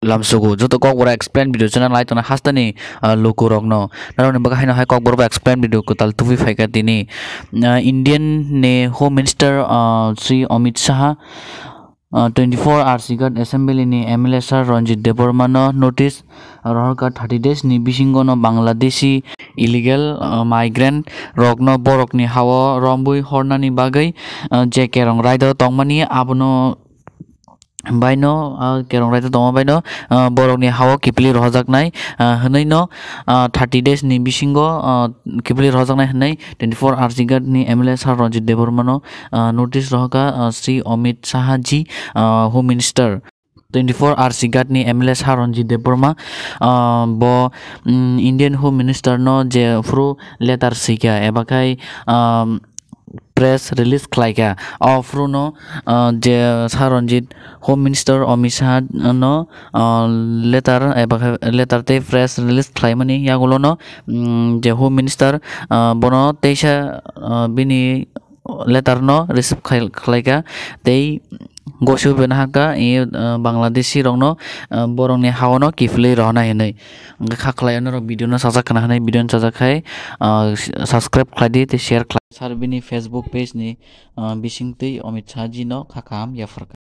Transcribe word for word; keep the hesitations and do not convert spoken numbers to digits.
lamsugo. Joto kokborok explain video channel nai tongna hasteni, ah, lukurokno. Narokni bagwi haino hai kokborok explain video kwtal tubui phaikha tini. Ah, Indian ni Home Minister, ah, Shri Amit Shah, ah, twenty-four hours sigat Assembly ni M L A Sir Ranjit Debbarma no notice rohorkha thirty days ni bisingo no Bangladeshi illegal, ah, migrant rokno borokni hao rombui hornani bagwi, ah, je kerong raida tongmani abono baino, ah, kerong raida tongma baino, ah, borokni hao kiphilwi rohojaknai, ah, hwnwi no, ah, thirty days ni bisingo, ah, kiphilwi rohojaknai hwnwi twenty-four hours sigat ni M L A Sir Ranjit Debbarma no, ah, notice rohorkha, ah, Shri Amit Shah ji, ah, Home Minister. Twenty-four hours sigat ni M L A Sir Ranjit Debbarma, ah, bo, mm, Indian Home Minister no je phuru letter swikha eba khai, ah, press release khlaikha. O phuru no, ah, je Sir Ranjit Home Minister Amit Shah no, ah, letter eba khai letter tei press release khlaimani yagulo no, mm, je Home Minister, ah, bono teisa, ah, bini letter no receive khai-, khlaikha tei gosio beno hakha, e, ah, Bangladeshi rokno, ah, borokni hao no kiphilwi rohornai hwnwi. Hwnkhe kha khlai norok video no sajak khna hwnwi, video no sajak khai, ah, subscribe khlai di tei share khlai. Sir bini Facebook page ni, ah, bisingtwi Amit Shah ji no kha kaham yapharkha.